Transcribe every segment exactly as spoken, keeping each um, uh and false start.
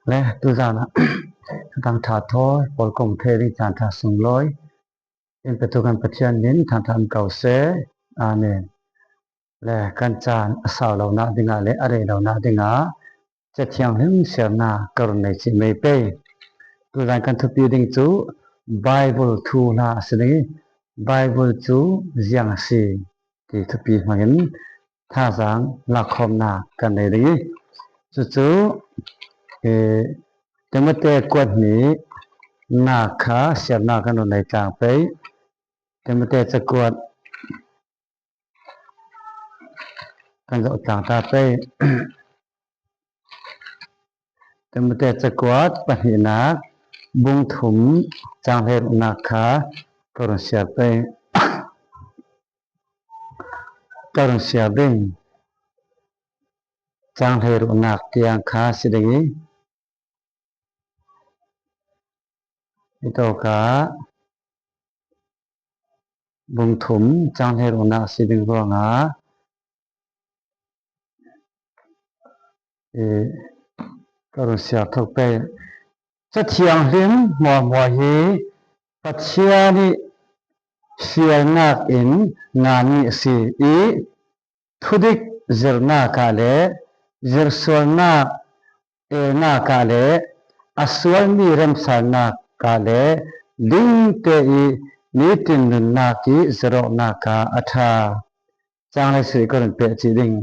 Le tuzan ah tang tha thawi pawl kong thei ding caan tha sung lawi in petu kan Pathian min thangthan ko se. Amen. Le kan caan a sau lonak dingah le a rei lonak dingah Cathiang hlim siarna ka run nei cih mei pei. Tuzan kan thupi ding cu Bible thu hla a si ding i Bible cu ziang a si ti thupi hmangin thazaang lakkhawmnak kan nei ding i cucu, eh, Timote kuat hnih nak kha siarna kan run nei tlang pei. Timote cakuat kan zoh tlang ta pei. Timote cakuat pahnihnak bung thum cang hleiruknak kha ka run siar pei. Ka run siar ding cang hleiruknak tiang kha si ding i hitawkah bung thum cang hleiruknak si ding ruangah i ka run siar thok pei. Cathiang hlim hmuahhmuah hi Pathian i fialnak in nganmi a si i thudik zirnak ah le zirsualnak elnak ah le a sualmi remsalnak ah le dingte i nitin nunnak i zirawknak ah a ṭha. Cang hleisarih ka run peh cih ding.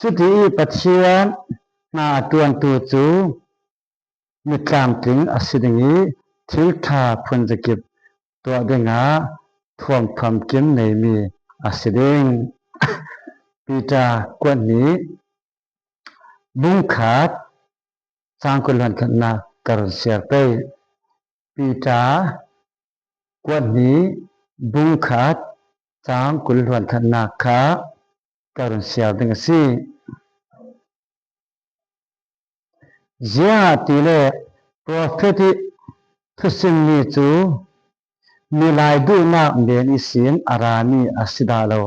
Cuti i Pathian hna a ṭuantu cu mitlamtling a si ding i thil ṭha phunzakip tuah dingah thuam famkim neimi a si ding. Peter kuat hnih bung khat cang kul hluan khatnak ka run siar pei. Peter kuat hnih bung khat cang kul hluan khatnak kha ka run siar ding a si. Ziangahtile profet i thusimmi cu milai duhnak men ihsin a rami a si dah lo.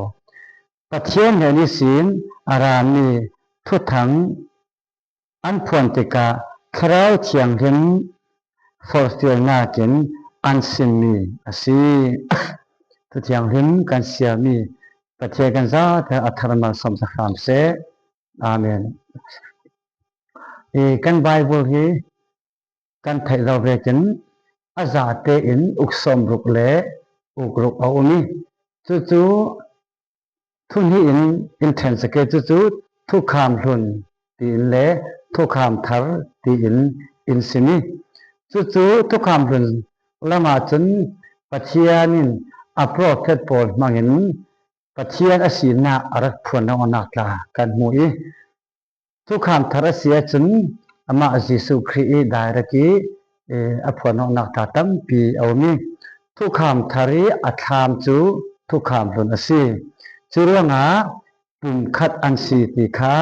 Pathian hnen ihsin a rami thuthang an phuan tikah Thlarau Thianghlim forhfialnak in an simmi a si. Thu Thianghlim kan siarmi Pathian kan zate a thar malsawmsak hram seh. Amen. I kan Bible hi kan theih lo vekin a zate in uk sawmruk le uk ruk a um i cucu thu hnih in in ṭhen sak i cucu thukham hlun tiin le thukham thar tiin in sim i cucu thukham hlun lamah cun Pathian in a profet pawl hmangin Pathian a sinak a rak phuan awknak tla kan hmu i thukham thar a si ahcun amah Jesuh Khrih i direct i, eh, a phuan awknak tla tampi a um i thukham thar i a thlam cu thukham hlun a si. Cu ruangah pumkhat an si ti kha,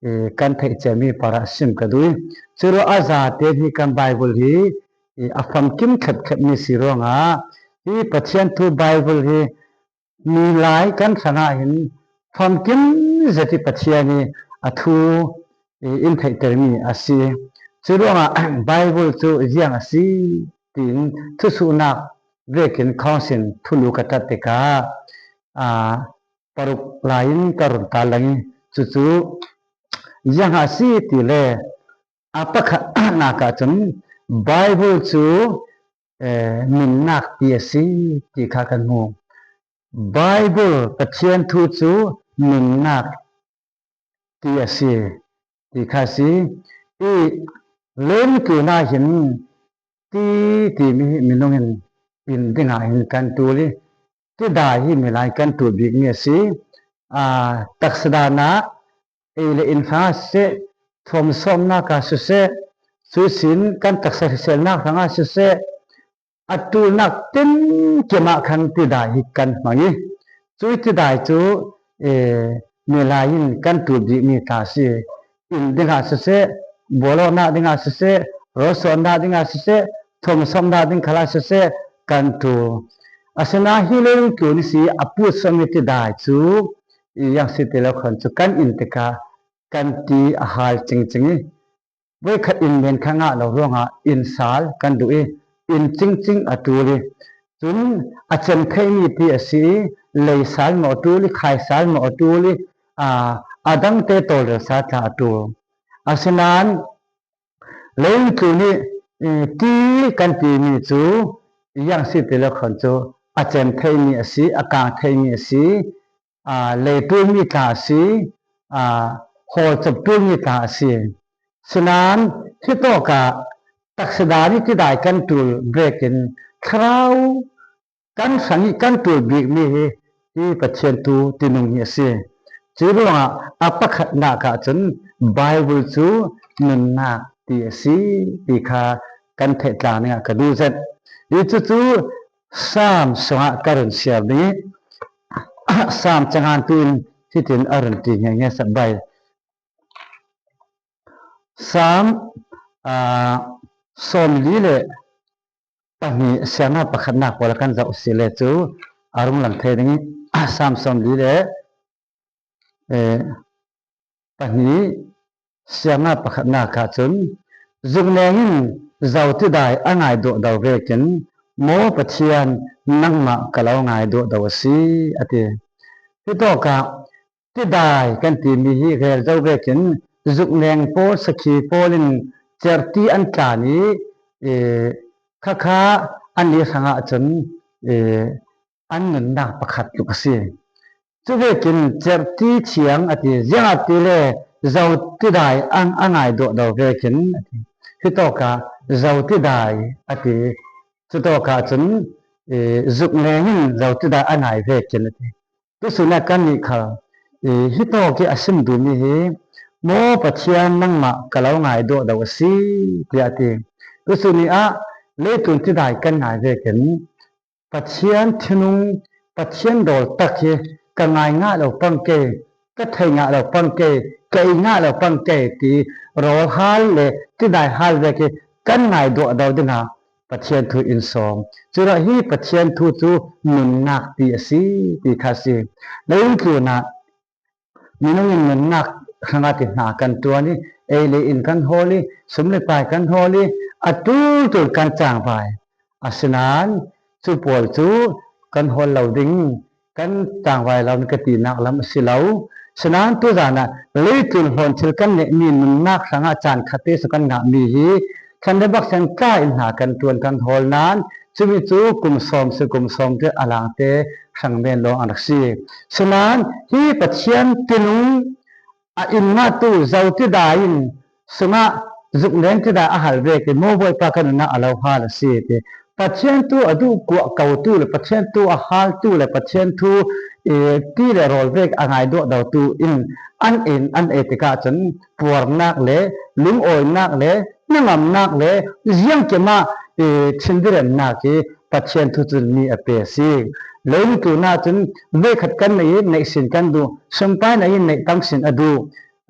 eh, kan theih ciami parah sim ka duh i cu ruangah a zate hi kan Bible hi, eh, a famkim thlepthlepmi si ruangah hi Pathian thu Bible hi milai kan hrangah hin famkim zet i Pathian i a thu i in theihtermi a si. Cu ruangah Bible cu ziang a si tiin thusuhnak vekin khawngsin thulu ka ṭat tikah, aa, paruk lai in ka run ta lang i cucu ziang a si ti le a pakhatnak ahcun Bible cu, eh, nunnak ti a si ti kha kan hmu. Bible Pathian thu cu nunnak ti a si ti kha a si i lemtu hna hin ti timi hi minung in in dingah hin kan tul i tidai hi milai kan tul bikmi a si. Aa, taksa dan ah ei le in hrangah siseh, thuamsawmnak ah siseh, cuihsin kan taksa hriselnak hrangah siseh, a ṭulnak tinkim ah khan tidai hi kan hmang i, cui tidai cu, eh, milai in kan ṭul bikmi tla a si. In dingah siseh, bawlawknak dingah siseh, rawlsawhnak dingah siseh, thuamsawmnak ding khalah siseh, kan ṭul. Asinain hi leilung tlun ihsi a putsuahmi tidai cu, i ziang si ti lo khan cu kan in tikah kan ti a hal cingcing i, voikhat in men kha ngah lo ruangah inn sal kan duh i, inn cingcing a tul i, cun a cem theimi ti a si i, lei sal maw a tul i, khai sal maw a tul i, aa, a dangte tawlrel sal tla a tul. Asinain leitlun ih, eh, ti kan timi cu ziang si ti lo khan cu a cem theimi a si, a kang theimi a si, aa, lei ṭulmi tla a si, aa, hawlcop ṭulmi tla a si. Sinain hitawkah taksa dan ih tidai kan ṭul vekin thlarau kan hrang ih kan ṭul bikmi hi, hi Pathian thu tinung hi a si. Cuih ruangah a pakhatnak ahcun Baibal cu nunnak ti a si ti kha kan theih tlang dingah ka duh zet. Hi cucu Saam sungah ka run siar ding ih, Saam cangan tu in hitin a run ti nge nge sak bai. Saam, aa, sawmli le pahnih siarnak pakhatnak pawl a kan zoh si le cu a rung lang thei ding ih, Saam sawmli le, eh, pahnih siarnak pakhatnak ahcun, zukneng in zo tidai a ngai duahdo vekin, Maw Pathian, nangmah ka lo ngai duahdo a si, a ti. Hitawkah tidai kan timi hi rel zo vekin, zukneng pawl, sakhi pawl in cerhti an tlan i, eh, khakha an i hrangah cun, eh, an nunnak pakhat tluk a si. Cuvekin cerhti thiang a ti, ziangahtile zo tidai a, a ngai duahdo vekin a ti. Hitawkah zo tidai a ti. Cutawkah cun, eh, zukneng in zo tidai a ngai vekin a ti. Tusun ah kannih khal, eh, hitawk ih a sim duhmi hi, Maw Pathian, nangmah ka lo ngai duahdo a si, tiah a ti. Tusun ih ah leitlun tidai kan ngai vekin, Pathian thinung, Pathian dawltak hi ka ngai ngah lo pang kei, ka thei ngah lo pang kei, ka ei ngah lo pang kei ti rawl hal le tidai hal vek hi kan ngai duahdo dingah Pathian thu in sawm. Cunah hi Pathian thu cu nunnak ti a si ti kha a si. Leitlun ah minung in nunnak hrangah ti hna kan ṭuan i, ei le in kan hawl i, sum le pai kan hawl i, a ṭulṭul kan cangvai. Asinain cu pawl cu kan hawl lo ding, kan cangvai lo ding ka tinak lam a si lo. Sinain tuzan ah leitlun hlawn thil kan neihmi nunnak hrangah caan khat te sung kan ngahmi hi thlan le baksen tla in hna kan ṭuan kan hawl nain, cumi cu kum sawm si kum sawm te a langte hrang men lawng an rak si. Sinain hi Pathian tinung a in ngahtu zo tidai in sungah zukneng tidai a hal vekin Maw Bawipa ka nunnak a lo hal a si ti. Pathian thu a duh kuah kotu le Pathian thu a haltu le Pathian thu, eh, ti le rawl vek a ngai duahdotu in an in an ei tikah cun puarnak le lungawinak le hnangamnak le ziangkim ah, eh, thindiremnak hi Pathian thu cun mi a pe a si. Leitlun ah cun voikhat kan neih i neih sin kan duh, sumpai neih i neih tam sin a duh,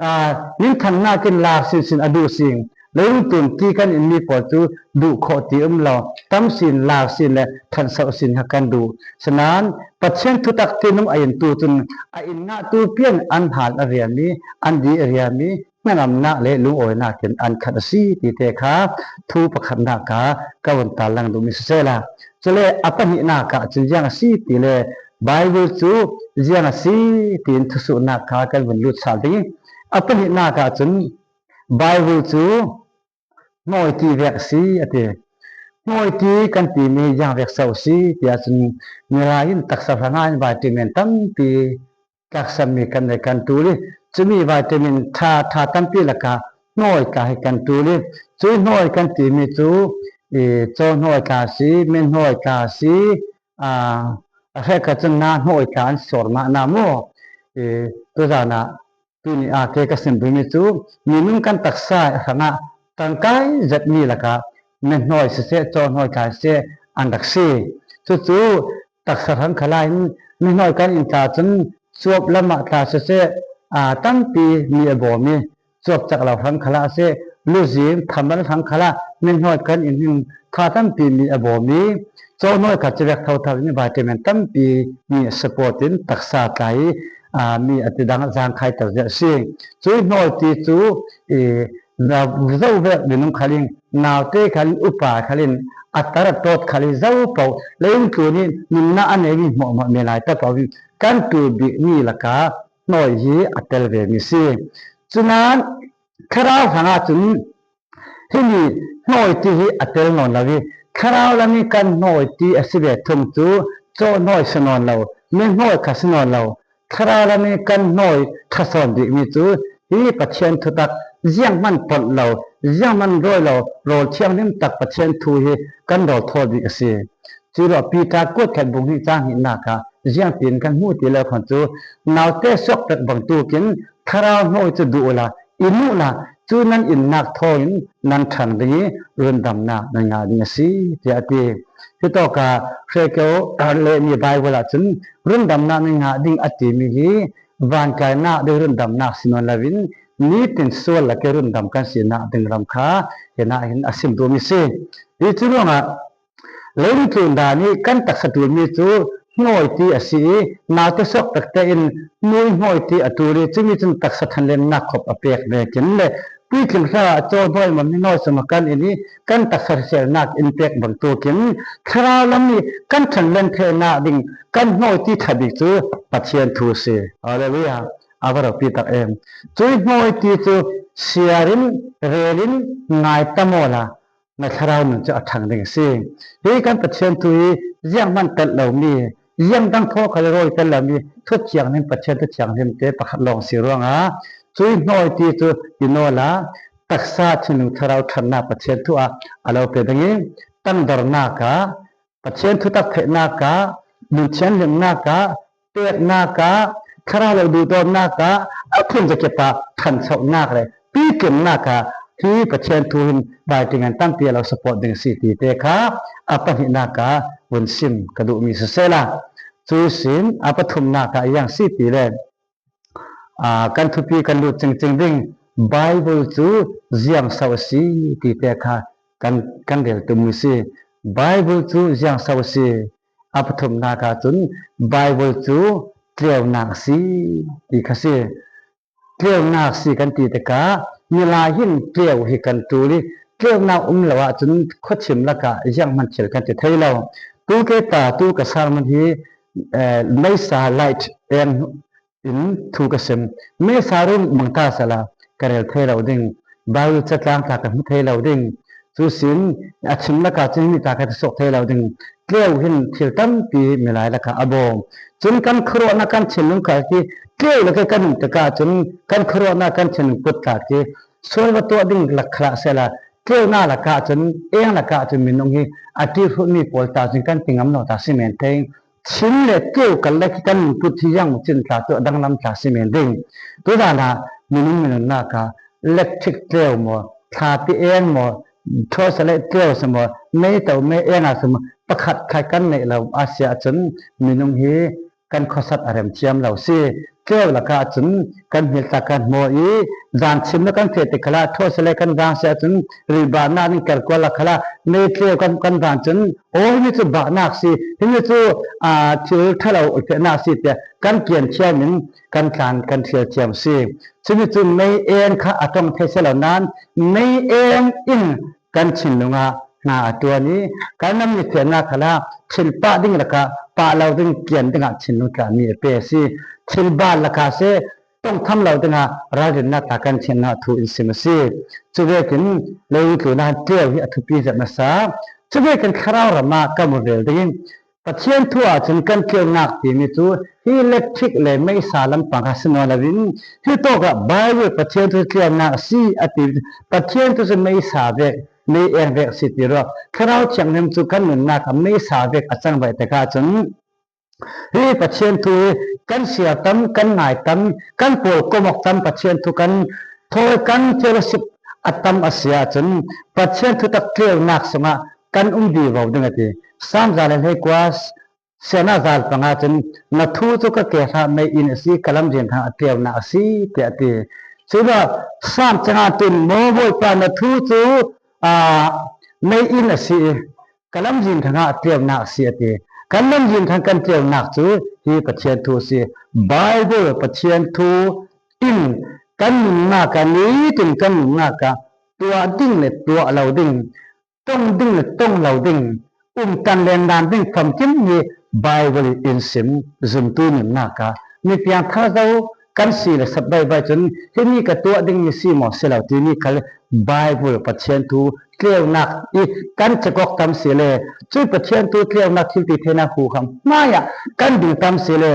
aa, minthangnak in lar sinsin a duh sin. Leitlun ti kan inmi pawl cu duh khawh ti um lo, tam sin, lar sin le ṭhansoh sin kha kan duh. Sinain Pathian thutak tinung a intu cun a in ngahtu pian an hal a riam i, an di a riam i, hnangamnak le lungawinak in an khat a si ti te kha thu pakhatnak ah ka vun tarlang duhmi sisehla. Cule a pahnihnak ah cun ziang a si ti le Baibal cu ziang a si tiin thusuhnak kha kan vun lut sal ding i, a pahnihnak ah cun Baibal cu hnawiti vek a si a ti. Hnawiti kan timi ziang vek so a si tiah cun Mirang in taksa hrangah in vitamin tampi tlaksammi kan nei kan ṭul i, cumi vitamin ṭha, ṭha tampi lakah hnawi tla hi kan ṭul i, cui hnawi kan timi cu, i, caw hnawi tla a si, me hnawi tla a si, aa, a hrek ka cun na hnawi tla an sawr mah na maw? I, tuzan ah tuni a ke ka sim duhmi cu minung kan taksa hrangah tangkai zetmi lakah me hnawi siseh, caw hnawi tla siseh an rak si. Cucu taksa hrang khalah in mihnawi kan in tla cun cuap lamah tla siseh, aa, tampi mi a bawm i, cuap cak lo hrang khalah siseh, luzim, thamal hrang khalah mihnawi kan in hin tha tampi mi a bawm i, caw hnawi kha civek thotho in vitamin tampi mi a support in taksa tla i, aa, mi a tidang zangkhaiter zia a si. Cui hnawi ti cu, i, Zo vek minung khalin, naute khalin, upa khalin, a tar a tawt khalin zo po, leitlun in nunna a nei mi hmuahhmuah milai ta po in kan tul bik mi laka hnawi hi a tel ve mi si. Cunan thlarau hrangah cun himi hnawi ti hi a tel nawn lo i, thlarau lam i kan hnawi ti a si ve thung cu cawhhnawi si nawn lo, mihnawi kha si nawn lo, thlarau lam i kan hnawi ṭha sawn bikmi cu hi Pathian thutak zianghman polh lo, zianghman rawi lo, rawl thianghlim tak Pathian thu hi kan rawl thaw bik a si. Curuah Peter kuat khat bung hnih cang hnihnak ah ziangtin kan hmuh ti lo khan cu, naute suaktak bangtukin thlarau hnawi cu duh uhla, in uhla, cu nan innak thawngin nan ṭhang ding i rundamnak nan ngah ding a si, tiah a ti. Hitawkah Hrekeo lehmi Baibal ahcun rundamnak nan ngah ding a timi hi vankai nak ding rundamnak si nawn loin nitin sual lak i rundam kan sinak ding ram kha hinah hin a sim duhmi si. Hi cu ruangah Leitlun dan i kan taksa ṭulmi cu hnawi ti a si i, naute suak takte in hnawi ti a ṭul i, cumi cun taksa ṭhanlennak khop a pek vekin le puitling hra ah cawhhnawi maw, mihnawi sum a kan in i, kan taksa hriselnak in pek bangtukin thlarau lam i kan ṭhanlen theihnak ding kan hnawi ti ṭha bik cu Pathian thu a si. Hallelujah! A va ropi tak em. Cui hnawi ti cu siar in, rel in, ngai tam awla na thlarau nun cu a ṭhang ding a si. Hi kan Pathian thu hi zianghman tel lomi, ziang dang thaw khal rawi tel lomi, Thuthianghlim, Pathian Thuthianghlim te pakhat lawng si ruangah cui hnawi ti cu i nawl a, taksa thinlung thlarau ṭhannak Pathian thu ah a lo pe ding i, tangdornak ah, Pathian thutak theihnak ah, nun thianhlimnak ah, peknak ah, thlarau lo duhdawtnak ah, a phun zakip ah ṭhanchonak le pitlinnak ah hi Pathian thu hin vaiṭingan tampi a lo support ding a si ti te kha a pahnihnak ah vun sim ka duhmi sisehla, cu sin a pathumnak ah ziang si ti le, aa, kan thupi kan lut cingcing ding Baibal cu ziang so a si ti te kha kan, kan rel tummi si. Baibal cu ziang so a si. A pathumnak ahcun Baibal cu tleunak a si ti kha si. Tleunak si kan ti tikah milai hin tleu hi kan ṭul i, tleunak um lo ahcun khuachim lakah zianghman thil kan ti thei lo. Tu ke ta, tu ka sermon hi, eh, meisa light eng in thu ka sim. Meisa rung bang ta sala ka rel thei lo ding. Baibal catlang ta ka hmu thei lo ding. Cu sin a chim lakah cun mi ta ka ti suak thei lo ding. Tleu hin thil tampi milai lakah a bawm. Cun kan khuaruahnak kan thinlung kha khi tleu lakah kan um tikah cun kan khuaruahnak kan thinlung put ta khi sual va tuah ding lak khalah sehla tleunak lakah cun, eng lakah cun minung hi a ṭihrulhmi pawl ta cun kan ti ngam lo ta si men thei. Chin le keu kal le khi kan lungput hi ziang cin tla tuah danglam tla si men ding. Tudan ah minung minunnak ah electric tleu maw, thla ti eng maw, thawsa le tleu sa maw, mei to mei eng a sa maw, pakhat khai kan neih lo a si ahcun minung hi kan khuasat a remthiam lo si. Tleu lakah cun kan hmil tla kan hmaw i, zan chim le kan feh ti khalah, thawsa le kan vang si ahcun, rilbahnak ning kerkual lak khalah, mei tleu kan, kan vang cun, aw, himi cu bahnak si, himi cu, aa, thil ṭha lo fehnak si tiah kan kian thiam in kan tlan kan thil thiam si. Cumi cu mei eng kha a ṭong thei si lo nain, mei eng in kan thinlung ah hna a ṭuan i, kan lam ni fehnak khalah thil pah ding lakah pah lo ding kian dingah thinlung tlami a pe a si. Thil bal lakah seh, ṭongtham lo dingah ralrinnak tla kan thinlung ah thu in sim a si. Cuvekin leitlun ah tleu hi a thupi zet nasa. Cuvekin thlarau ram ah kan vun rel ding in, Pathian thu ahcun kan tleunak timi cu hi electric le meisa lampang kha si nawn loin, hitawk ah Baibal Pathian thu tleunak a si a ti. Pathian thu cu meisa vek, mei eng vek a si ti ruak. Thlarau Thianghlim cu kan nunnak ah meisa vek a cang baih tikah cun, hi Pathian thu hi kan siar tam, kan ngai tam, kan pawlkom awk tam, Pathian thu kan thawi, kan fellowship a tam a si ahcun, Pathian thutak tleunak sungah kan um vivo ding a ti. Salm za le hleikua, sianah zal panga cun, na thu cu ka ke hra mei in a si, ka lamzin hrang a tleunak a si, tiah a ti. Curuah Salm cangah tun, maw Bawipa, na thu cu, aa, mei in a si i, ka lamzin hrangah tleunak a si a ti. Kan lamzin hrang kan tleunak cu hi Pathian thu a si. Baibal Pathian thu in kan nunnak ah, nitin kan nunnak ah tuah ding le tuah lo ding, tong ding le tong lo ding, um tan len dan ding famkim hi Bible in sim. Zumtu nunnak ah mi piangthar zo kan si le sap baibai cun, himi ka tuah ding mi si maw si lo timi khal Bible Pathian thu tleunak i kan cekok tam si le, cu Pathian thu tleunak thilti theinak huham hmaiah kan ding tam si le,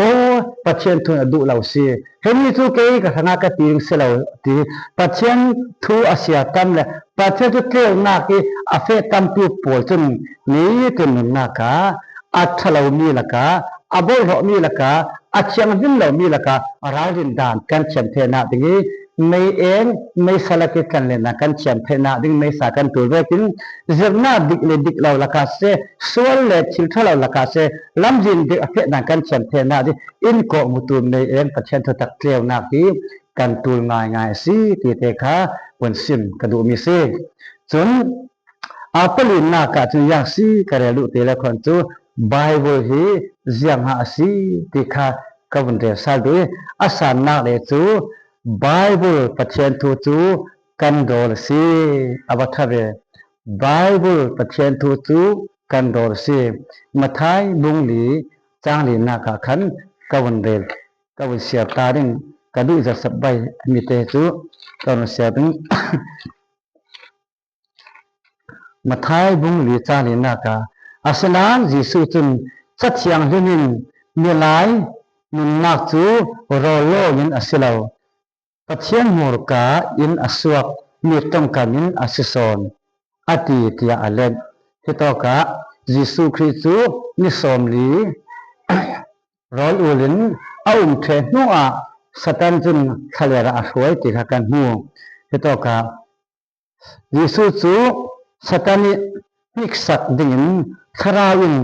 aw, Pathian thu a duh lo si. Himi cu kei ka hrangah ka ti ding si lo ti. Pathian thu a siar tam le Pathian thu tleunak i a feh tampi pawl cun nitin nunnak ah a ṭha lomi lakah, a bawlhhlawhmi lakah, a thianghlim lomi lakah ralrin dan kan thiam theihnak ding i, mei eng, meisa lak i kan lennak kan thiam theihnak ding, meisa kan tul vekin, zirhnak dik le dik lo lakah siseh, sual le thil ṭha lo lakah siseh, lamzin dik a feh dan kan thiam theihnak ding, in kawh mutu mei eng Pathian thutak tleunak hi kan tul ngaingai a si ti te kha vun sim ka duhmi si. Cun, a palinnak ah cun ziang si ka rel duh ti le khan cu Bible hi ziangah a si ti kha ka vun rel sal duh i, a sannak le cu Bible Pathian thu cu kan rawl a si. A va ṭha ve. Bible Pathian thu cu kan rawl a si. Mathai bung li cang linak ah khan ka vun rel, ka vun siar ta ding ka duh i zasap bai mi te cu ka vun siar ding. Mathai bung li cang linak ah, asinain Jesuh cun Ca Thianghlim in milai nunnak cu rawl lawng in a si lo, Pathian hmurka in a suak mi ṭongkam in a si sawn, a ti, tiah a let. Hitawkah Jesuh Khrih cu ni sawmli rawl ul in a um ṭheh hnuah Satan cun thlalêr ah a hruai ti kha kan hmu. Hitawkah Jesuh cu Satan ih hniksak dingin Thlarau in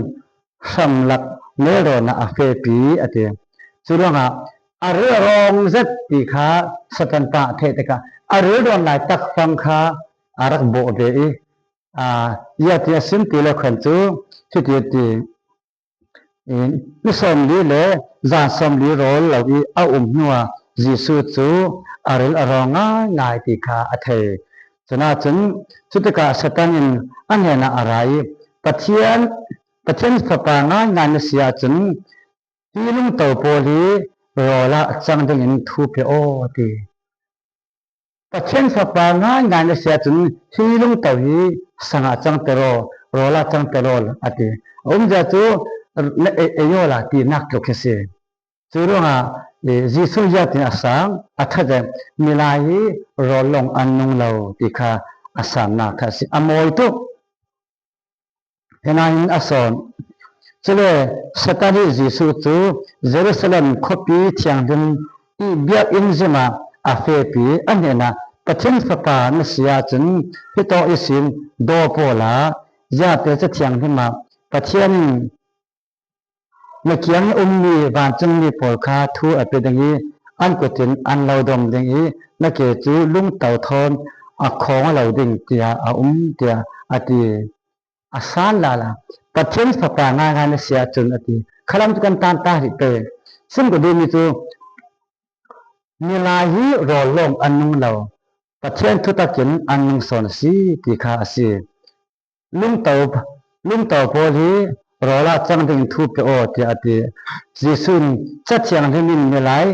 hramlak nelrawn ah a fehpi a ti. Cu ruangah a ril a rawng zet ti kha Satan pa a theih tikah a ril rawn lai takfang kha a rak bawh ve i, aa, ziah ti a sim ti lo khan cu hiti a ti. Ni sawmli le zan sawmli rawl lo i a um hnuah Jesuh cu a ril a rawng ngaingai ti kha a thei. Cun ahcun cutikah Satan in a hnenah a ra i, Pathian, Pathian Fapa ngaingai na si ahcun hi lungto pawl hi rawl ah cang dingin thu pe aw, a ti. Pathian Fapa ngaingai na si ahcun hi lungto hi sang ah cang te raw, rawl ah cang te raw, a ti. A umzia cu na ei, ei aw la tinak tluk hi si. Cu ruangah, eh, Jesuh ziatin a sang, a ṭha zet, milai hi rawl lawng an nung lo ti kha a sannak kha a si. A mawi tuk. Hinain a sawn. Cule Satan ih Jesuh cu Jerusalem khuapi thianghlim ih biakinn zim ah a fehpi, a hnenah, Pathian Fapa na si ahcun hitawk ihsin daw pawl ah, ziate Ca Thianghlim ah Pathian in na kiang ih ummi vancungmi pawl kha thu a pe ding ih an kut in an lo dom ding ih na ke cu lungto thawn a khawng a lo ding tiah a um, tiah a ti. A san lala, Pathian Fapa ngaingai na si ahcun a ti. Khalam cu kan tan ta rih pei. Sim ka duhmi cu, milai hi rawl lawng an nung lo, Pathian thutak in an nung sawn a si ti kha a si. Lungto, lungto pawl hi rawl ah cang ding thu pe aw, tiah a ti. Jesuh in Ca Thianghlim in milai,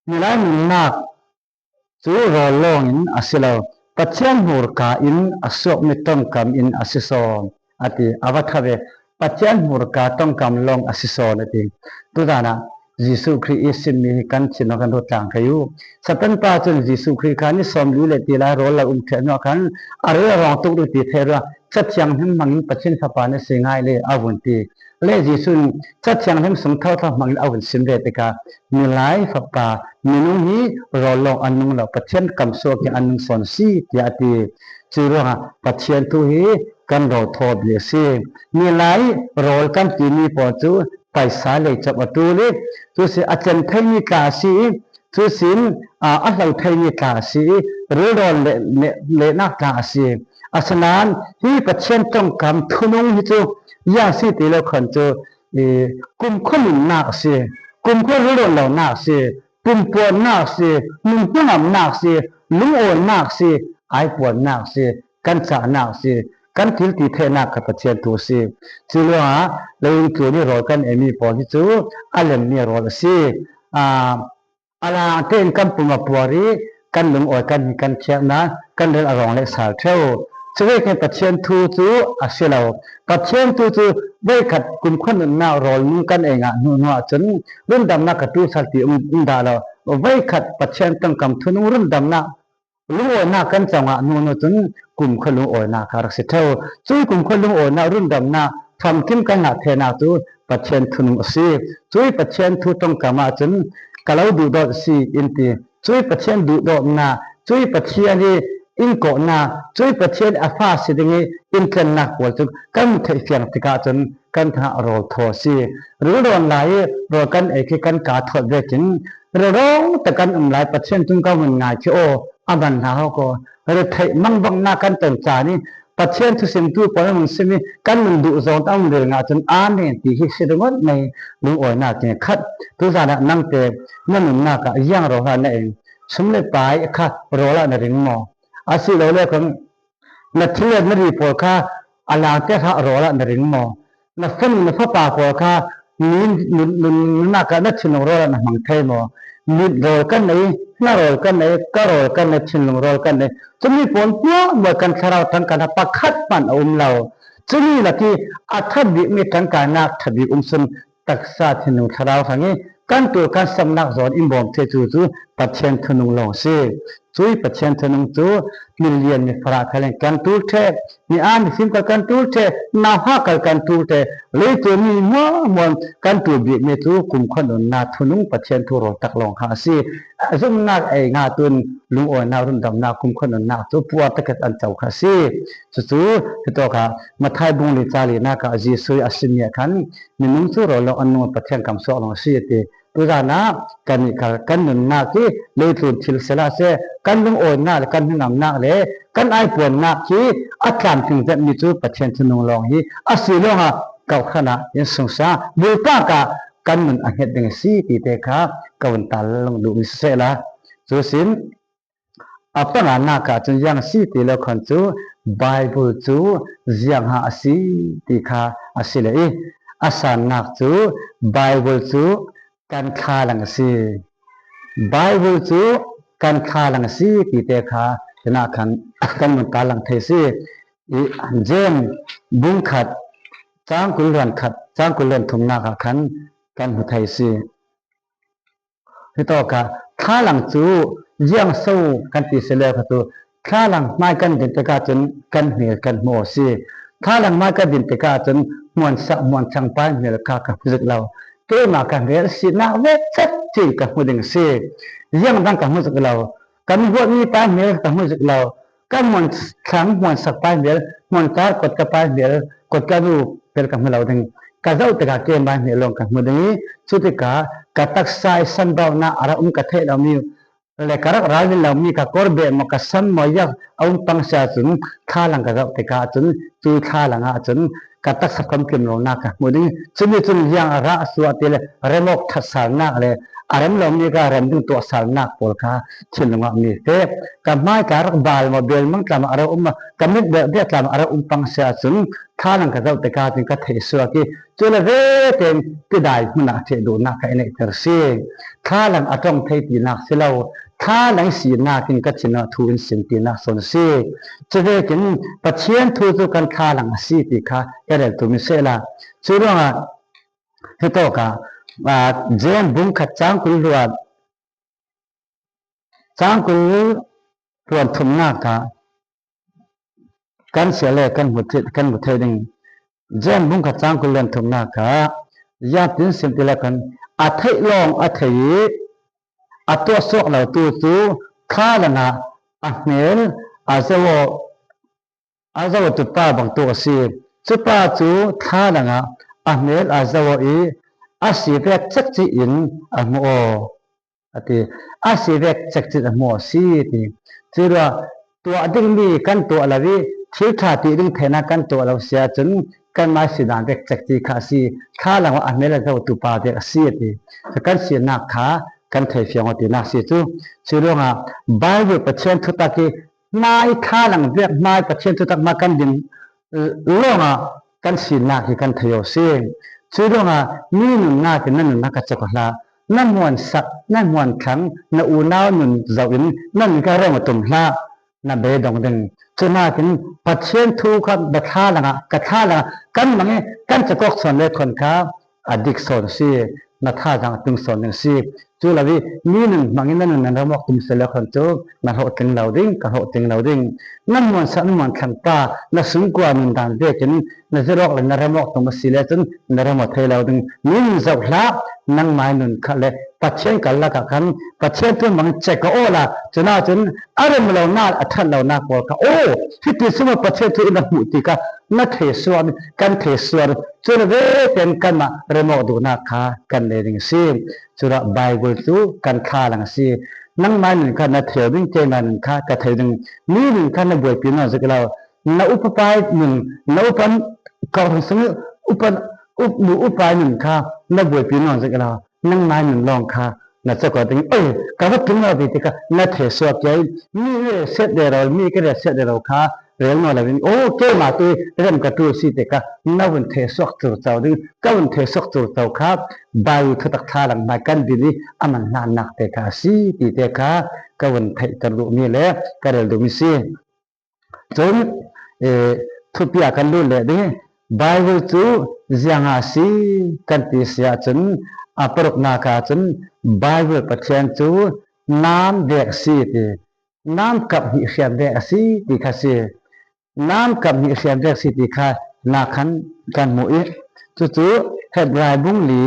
milai nunnak cu rawl lawng in a si lo, Pathian hmurka in a suakmi ṭongkam in a si sawn, a ti. A va ṭha ve, Pathian hmurka ṭongkam lawng a si sawn, a ti. Tudan ah Jesuh Khrih ih simmi hi kan thin kan ruat tlang thei uh. Satan pa cun Jesuh Khrih kha ni sawmli le ti lai rawl lo um ṭheh hnuah khan a ril a rawng tuk ding ti theih ruangah Ca Thianghlim hmangin Pathian Fapa na si ngai le a vun ti. Le Jesuh in Ca Thianghlim sung thotho hmangin a vun sim ve tikah milai fapa minung hi rawl lawng an nung lo, Pathian kamsuak in an nung sawn a si, tiah a ti. Cu ruangah Pathian thu hi kan rawl thaw bik a si. Milai rawl kan timi pawl cu paisa lei cawp a ṭul i, cu si a cen theimi tla a si i, cu sin, aa, a hlo theimi tla a si i, rilrawn le, le, lehnak tla a si. Asinain hi Pathian ṭongkam thunung hi cu ziang si ti lo khan cu, i, kumkhua nunnak a si, kumkhua rilrawn lonak a si, pumpuannak si, nunhnangamnak si, lungawinak si, aipuannak si, kan cahnak si, kan thiltitheinak kha Pathian thu si. Cu ruangah leitlun ih rawl kan eimi pawl hi cu a lenmi rawl a si. Aa, a lang tein kan pum a puar ih kan lungawi kan hi kan khiaknak kan rel a rawng le sal ṭheu. Cuvekin Pathian thu cu a si lo. Pathian thu cu veikhat kumkhua nunnak rawl nung kan ei ngah hnuhnu ahcun rundamnak ka ṭul sal ti um, um dah lo. Veikhat Pathian ṭongkam thunung rundamnak lungawinak kan co ngah hnuhnu cun kumkhua lungawinak kha a rak si ṭheu. Cuih kumkhua lungawinak rundamnak famkim kan ngah theinak cu Pathian thunung a si. Cuih Pathian thu ṭongkam ahcun ka lo duhdawt a si in ti. Cuih Pathian duhdawtnak, cuih Pathian ih in kawhnak, cuih Pathian a fa si ding ih in tlennak pawl cu kan theih fiang tikah cun kan hnah rawl thaw a si. Rilrawn lai ih rawl kan ei khi kan kaa thawt vekin rilrawng tak kan um lai Pathian cungah kan hun ngai khi aw a man hna hawk aw. Retheih mangbangnak kan ton caan ih Pathian thusimtu pawl an hun sim ih kan nun duh zong an hun rel ngah cun amen ti hi si ringawt nei lungawinak in khat. Tuzan ah nangte na nunnak ah ziang rawl hlah na ei? Sum le pai kha rawl ah na ring maw? Asilole khan na thil le na ri pawl kha a langte hlah rawl ah na ring maw? Na fanu na fapa pawl kha nun, nun, nun, nunnak ah na thinlung rawl ah na hmang thei maw? Mit rawl kan nei, hna rawl kan nei, ka rawl kan nei, thinlung rawl kan nei. Cumi pawl hmuahhmuah kan thlarau tangka ah pakhat hmanh a um lo. Cumi lak ih a ṭha bikmi tangkanak ṭha bik um sun taksa thinlung thlarau hrang ih kan ṭul kan samnak zawn in bawm thei cu cu Pathian thunung lawng a si. Cuih Pathian thunung cu milian mifarah khal in kan ṭul ṭheh, mi aa mifim khal kan ṭul ṭheh, nauhak khal kan ṭul ṭheh, leitlun mi hmuahhmuah kan ṭul bikmi cu kumkhua nunnak thunung Pathian thu rawl tak lawng kha a si. A zumhnak ei ngah tu in lungawinak rundamnak kumkhua nunnak cu puar tak in an co kha a si. Cucu hitawk ah Matthai bung li ca linak ah Jesuh ih a simmi ah khan minung cu rawl lawng an nung, Pathian kam suak lawng a si a ti. Tuzan ah kannih khal kan nunnak hi leitlun thil sehla seh, kan lungawinak le kan hnangamnak le kan aipuannak hi a tlamtling zetmi cu Pathian thunung lawng hi a si lawngah kawhhran ah in sungsang bulpak ah kan nun a hnget ding a si ti te kha ka vun tarlang duhmi si sehla. Cu sin a panganak ah cun ziang a si ti lo khan cu Baibal cu ziang ha a si ti kha a si le ih a sannak cu Baibal cu kan thlalang a si. Baibal cu kan thlalang a si ti te kha hinah khan kan vun tarlang thei a si. Ih Jem bung khat, cang kul hluan khat, cang kul hluan thumnak ah khan kan hmu thei a si. Hitawk ah thlalang cu ziang so kan ti si le kha cu thlalang hmai kan din tikah cun kan hmel kan hmu aw si. Thlalang hmai kan din tikah cun hmuansak hmuancang pai hmel kha ka hmu zik lo. Keimah ka hmel sinak vek cek cin ka hmu ding a si. Ziang dang ka hmu zik lo. Kan huatmi pai hmel ka hmu zik lo. Kan hmuan thlang, hmuansak pai hmel, hmuantar kotka pai hmel, kotka nu hmel ka hmu lo ding. Ka zoh tikah keimah hmel lawng ka hmu ding ih, cutikah ka taksa ih sanbaunak a rak um ka theih lomi le ka rak ralrin lomi ka kawrbeh maw, ka sam maw, ziang a um pang si ahcun thlalang ka zoh tikah cun, cu thlalang ahcun ka taksa famkim lonak ka hmu ding. Cumi cun ziang a rah a suah ti le remawk ṭhatsalnak le a rem lomi kha rem ding tuahsalnak pawl kha thinlung ah mi fek. Ka hmai ka rak bal maw, belmang tlam ah a rak um maw, ka mit belhbeh tlam ah a rak um pang si ahcun thlalang ka zoh tikah cun ka theih suak ih, cu le vete in tidai hmun ah ṭheh duhnak kha i neihter si. Thlalang a ṭong thei tinak si lo, thlalang sinak in ka thin ah thu in sim tinak sawn a si. Cuvekin Pathian thu cu kan thlalang a si ti kha i rel tum i sehla. Cu ruangah hitawk ah, aa, Jem bung khat cang kul hluan, cang kul hluan thumnak ah kan sia le kan hmu thei, kan hmu thei ding. Jem bung khat cang kul hluan thumnak ah ziangtin sim ti le khan a theih lawng a thei ih a tuah suak lo tu cu thlalang ah a hmel a zoh aw, a zohtu pa bangtuk a si. Cupa cu thlalang ah a hmel a zoh aw ih a si vek cekci in a hmu aw, a ti. A si vek cekci in a hmu aw a si, a ti. Curuah tuah dingmi kan tuah lo ih thil ṭha ti ding theinak kan tuah lo si ahcun kanmah sidan vek cekci kha a si. Thlalang ah a hmel a zohtu pa vek a si, a ti. Kan sinak kha kan thei fiang aw tina si cu. Curuangah Bible Pathian thutak hi hmai thlalang vek hmai Pathian thutak hmai kan din lawngah kan sinak hi kan thei aw si. Curuangah mi nunnak in na nunnak ka cawk hlah, na hmuansak, na hmuanthlang, na unau nun zoh in na nun ka rem aw tum hlah. Na beidong ding. Cunakin Pathian thu kha na thlalang ah, ka thlalang ah kan mang i kan cakawk sawn le khawn kha a dik sawn si, na thazaang a tung sawn ding si. Cu lo i mi nun hmang in na nun na rem awk tum si le khawn cu na hlawhtling lo ding, ka hlawhtling lo ding. Na hmuansak, na hmuanthlang pa, na sungkua nun dan vekin na zirh awk le na rem awk tum a si le cun na rem aw thei lo ding. Mi nun zoh hlah, nangmai nun kha le Pathian kal lakah khan Pathian thu mang cek ka awla, cunah cun a rem lonak, a ṭhat lonak pawl kha, aw, hiti sungah Pathian thu in a hmuh ti kha na thei suak, kan thei suak, cun a ve tein kanmah rem awk duhnak kha kan nei ding a si. Cunah Bible cu kan thlalang a si. Nangmai nun kha na thei ding, keimai nun kha ka thei ding. Mi nun kha na buaipi nawn zik lo. Na upa pai nun, na upa kawhhran sung upa, upnu upa nun kha na buaipi nawn zik lo. Nangmai nun lawng kha na cawk aw ding. Oi, ka va ṭum lo ti tikah na thei suak kei. Mi i relsiat rero, mi ka relsiat rero kha rel nawn lo in, aw, keimah tu i rem ka ṭul si tikah na vun thei suak curco ding. Ka vun thei suak curco kha Bible thutak thlalang hmai kan din i a man hlannak te kha a si ti te kha ka vun theihter duhmi le ka rel duhmi si. Cun, eh, thupi ah kan lut leh ding i, Bible cu ziang a si kan ti si ahcun, a paruknak ah cun Bible Pathian cu nam vek a si ti, nam kap hnih hriam vek a si ti kha si. Nam kap hnih hriam vek a si ti kha nak khan kan hmuh i, cucu Hebrai bung li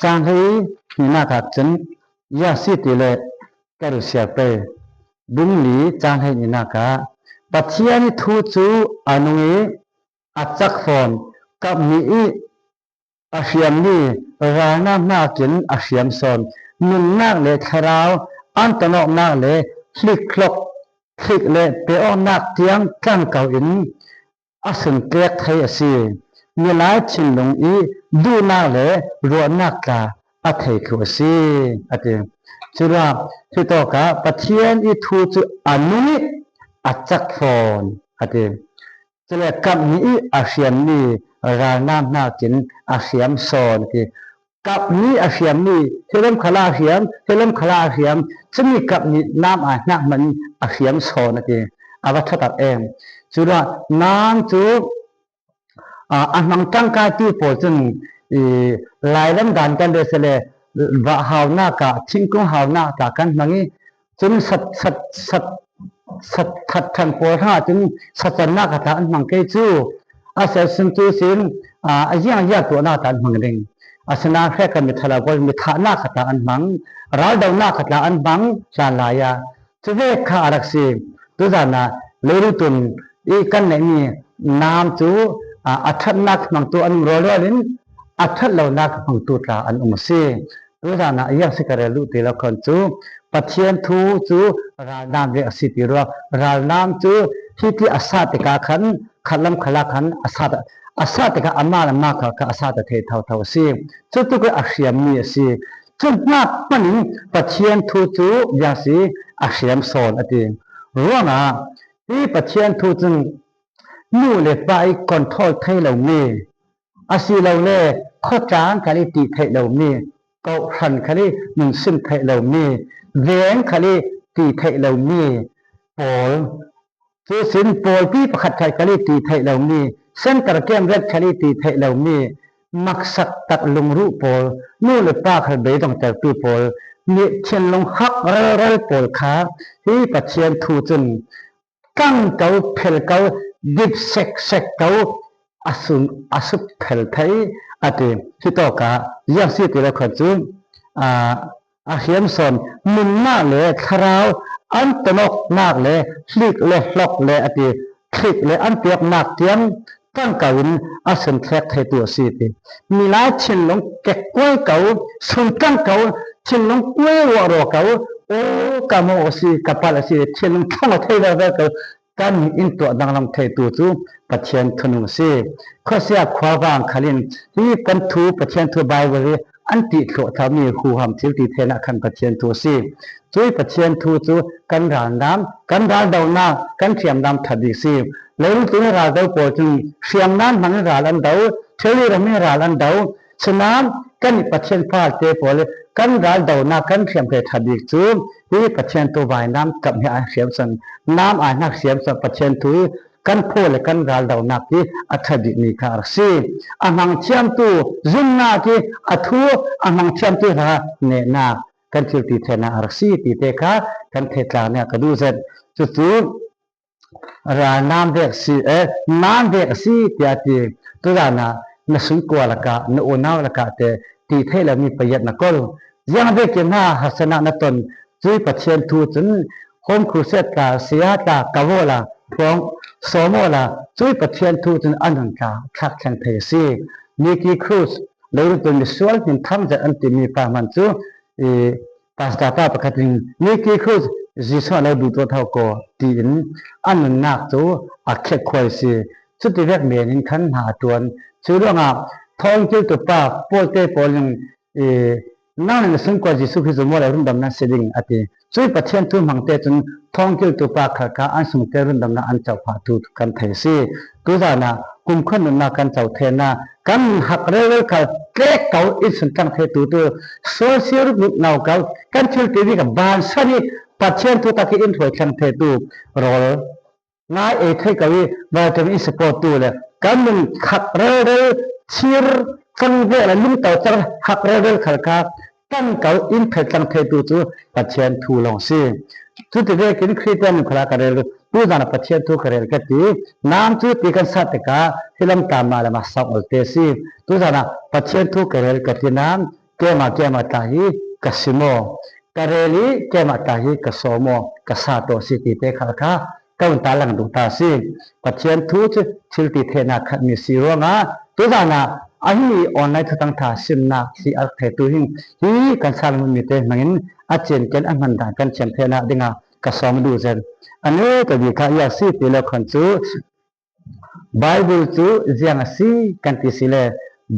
cang hlei hnihnak ah cun ziang si ti le ka rusial pei. Bung li cang hlei hnihnak ah Pathian i thu cu a nung i a cak fawn, kap hnih i a hriammi ralnam hnakin a hriam sawn, nunnak le thlarau an tonawknak le hlikhlok, thlik le pe-awknak tiang tlangko in a suntlek thei a si. Milai thinlung i duhnak le ruahnak tla a thei thluh a si, a ti. Curuangah hitawkah Pathian i thu cu a nung i a cak fawn, a ti. Cule kap hnih i a hriammi ralnam hnakin a hriam sawn, a ti. Kap hnih a hriammi, hi lam khalah a hriam, hi lam khalah a hriam, cumi kap hnih nam aa hnak hmanh a hriam sawn, a ti. A va ṭha tak em. Curuangah nam cu, aa, a hmang ṭangkaitu pawl cun, i, lailam dan kan rel si le, vah haunak ah, thingkung haunak tla kan hmang i, cun sat, sat, sat, sat that ṭhan pawl hrangah cun satsannak kha tla an hmang kei cu. A si ahcun cu sin, aa, a ziangziang tuahnak tla an hmang ding. Asinain hrekkhat mi ṭhalo pawl mi thahnak kha tla an hmang, raldonak kha tla an hmang hlan lai ah. Cu vek kha a rak si. Tuzan ah leirutung i kan neihmi nam cu, aa, a ṭhatnak hmangtu an um rualrual in a ṭhat lonak hmangtu tla an um a si. Tuzan ah a ziang si ka rel duh ti lo khan cu Pathian thu cu ralnam vek a si ti ruang. Ralnam cu hiti a sah tikah khan khatlam khalah khan a sah, a sah tikah amah le amah kha, kha a sah ta thei thotho a si. Cutuk i a hriammi a si. Cun hnak hmanh in Pathian thu cu ziang si a hriam sawn, a ti. Ruangah hi Pathian thu cun nu le pa i control thei lomi, asilole khuaṭang khal i ṭih theih lomi, kawhhran khal i nunsim theih lomi, veng khal i ṭih theih lomi pawl, cusin pawlpi pakhat khat khal i ṭih theih lomi, center camp ret khal i ṭih theih lomi, maksak tak lungruh pawl, nu le pa khal beidongtertu pawl, nih thinlung hak relrel pawl kha hi Pathian thu cun tang ko, phel ko, dip seksek ko, a sun, a sut phel thei, a ti. Hitawkah ziang si ti lo khan cu, aa, a hriam sawn, nunnak le thlarau an tonawknak le hlik le hlok le, a ti, thlik le an piaknak tiang tangko in a sunthlek theitu a si ti. Milai thinlung kekkuai ko, suntlang ko, thinlung kuai ruahruah ko, aw, ka mo a si, ka pal a si, thinlung thong a thei veve ko, kan in tuah danglam theitu cu Pathian thunung a si. Khuasia khuavang khal in hi kan thu, Pathian thu Bible hi an tih thlawh thami huham thil tih theihna khan Pathian thu a si. Cui Pathian thu cu kan ralnam, kan raldonak, kan hriamnam ṭha bik si. Leilung tlun i raldo pawl cun hriamnam hmang in ral an do, thilri ram in ral an do. Sinain kan i Pathian falte pawl i kan raldonak, kan hriamhrei ṭha bik cu hi Pathian thu vainam kap hi a hriamsan, nam a hnak hriamsan Pathian thu i kan phaw le kan raldonak i a ṭha bikmi kha a rak si. A hmangthiamtu zumnak i a thu a hmangthiamtu hna nehnak kan thil tih theihna a rak si ti te kha kan theihtlang nih ka duh zet. Cucu ralnam vek si, eh, nam vek a si tiah a ti. Tuzan ah na sungkua lakah, na unau lakah te tih theih lomi payat na kol. Ziang vekin hna harsatnak na ton, cui Pathian thu cun home crusade tla, saya tla, kau awla, phuang sawm awla, cui Pathian thu cun a nun tla thlak thleng thei a si. Nicky Cruz, leilung tlun misual hmin thang zet an timi pa hman cu, i, Pastor pa pakhat in, Nicky Cruz, Jesuh a lo duh tuah tho ko, tiin a nunnak cu a khetkhuai si. Cuti vek men in khan hna a ṭuan. Cu ruangah thawngkiltu pa Paul te pawl in, i, nang le na sungkua Jesuh khi zum awla rundamnak si ding a ti. Cui Pathian thu hmang te cun thawngkiltu pa khal kha an sungte rundamnak an coh phah tu kan thei si. Tuzan ah kumkhua nunnak kan coh theihna, kan hak relrel khal tlek ko in sun tlang thei tu tu, sual si ruk ruk nau ko, kan thil ti bik a ban san i Pathian thu tak i in hruai tlang thei tu rawl ngai ei thei ko i, vitamin in support tu le kan nun hak relrel, thir cang ve le lungto cang hak relrel khal kha kan ko in phel tlang thei tu cu Pathian thu lawng si. Cuti vekin Khristian nun khal ah ka rel, tuzan ah Pathian thu ka rel ka ti. Nam cu ti kan sah tikah hi lam tla mah le mah sawng ol te si. Tuzan ah Pathian thu ka rel ka ti nam, keimah keimah tla hi ka si maw? Ka rel i keimah tla hi ka sawm maw? Ka sa taw si ti te khal kha ka vun tarlang duh ta si. Pathian thu cu thil ti theihnak khatmi si ruangah tuzan ah a hi online thuthang ṭha simnak si a rak theitu hin hi kan sal hmunmi te hmangin a cinken a hman dan kan thiam theihnak dingah ka sawm a duh zet. A neu ka bik kha ziang si ti lo khan cu Bible cu ziang a si kan ti si le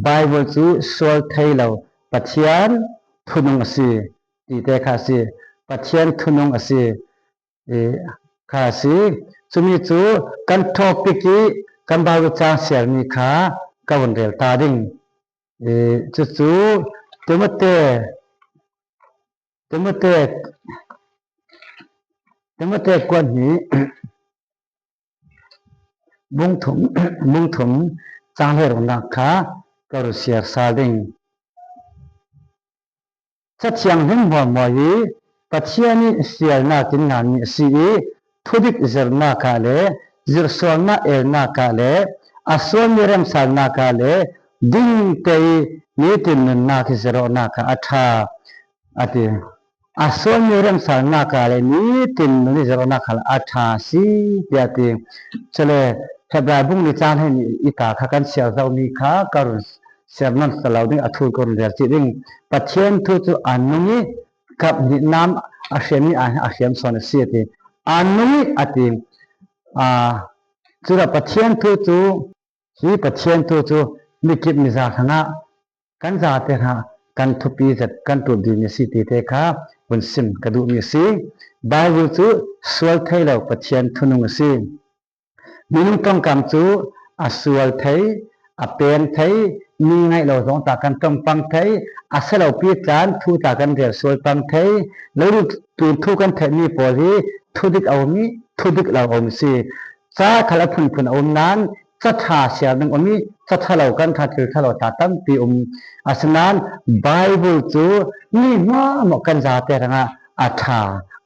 Bible cu sual thei lo Pathian thunung a si ti te kha a si. Pathian thunung a si, i, kha a si. Cumi cu kan topic i kan Bible cang siarmi kha ka vun rel ta ding. I, cucu Timote, Timote, Timote kuat hnih bung thum, bung thum cang hleiruknak kha ka run siar sal ding. Ca thianghlim hmuahhmuah hi Pathian i sialnak in nganmi a si i, thudik zirhnak ah le zirhsualnak elnak ah le a sualmi remsalnak ah le dingte i nitin nunnak i zirh awknak ah a ṭha, a ti. A sualmi remsalnak ah le nitin nun i zirh awknak ah a ṭha a si, tiah a ti. Cule Hebrai bung li cang hleihnih i ta kha kan siar zomi kha ka run siar nawn lo ding, a thu ka run rel cih ding. Pathian thu cu a nung i kap hnih nam a hriammi a, a hriam sawn a si a ti. A nung i a ti. Aa, cule Pathian thu cu, hi Pathian thu cu mikip miza hrangah kan zate hrangah kan thupi zet, kan ṭup dihmi a si ti te kha vun sim ka duhmi a si. Bible cu sual thei lo Pathian thunung a si. Minung ṭongkam cu a sual thei, a peng thei, mi ngaih lo zong ta kan ṭongpang thei, a si lopi tlan thu ta kan rel sual pang thei, lo tlun thu kan theihmi pawl hi thudik a um i, thudik lo a um si. Ca khal a phunphun a um nain, ca ṭha siar ding um i, ca ṭha lo kan ṭha thil ṭha lo ta tampi um. Asinain Bible cu mi hmuahhmuah kan zate hrangah a ṭha,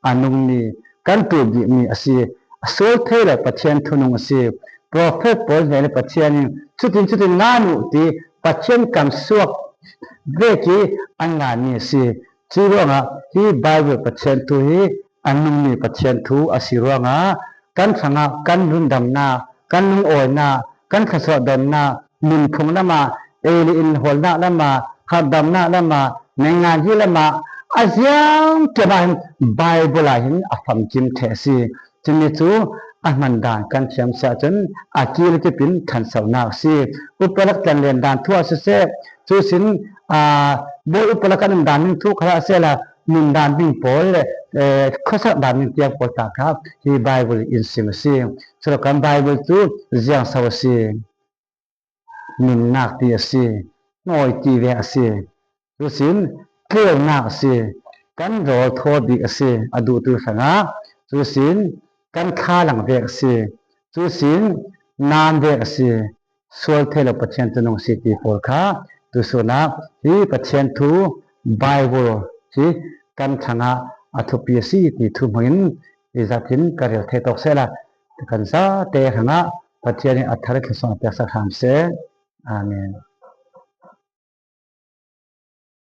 a nungmi, kan ṭup dihmi a si. A sual thei lo Pathian thunung a si. Profet pawl hnen le Pathian in cutin cutin ngan uh ti Pathian kam suak vek i an nganmi a si. Cuih ruangah hi Bible Pathian thu hi a nungmi Pathian thu a si ruangah kan hrangah kan rundamnak, kan lungawinak, kan thluasuah donnak, nunphung lamah, ei le in hawlnak lamah, harhdamnak lamah, meingan hi lamah, a ziangtiam ah hin Bible ah hin a famkim ṭheh a si. Cumi cu a hman dan kan thiam si ahcun a kil kip in ṭhansonak a si. Upa rak tlanlen dan thu ah siseh, Cusin, aa, bawi upala kan um dan ding thu kha a si a, nundan ding pawl le, eh, khuasak dan ding tiang pawl ta kha hi Bible in sim a si. Culo kan Bible cu ziangso a si. Minnak ti a si, nawi ti vek a si. Cusin tleunak a si, kan rawl thaw bik a si, a duhtu hrangah. Cusin kan thlalang vek a si. Cusin nam vek a si, sual thei lo Pathian tunung a si ti pawl kha tusun ah hi Pathian thu Bible hi kan hrangah a thupi a si ti thu hmangin i zat in ka rel thei tawk sehla kan zate hrangah Pathian in a thar i thluasuah a piaksak hram seh. Amen.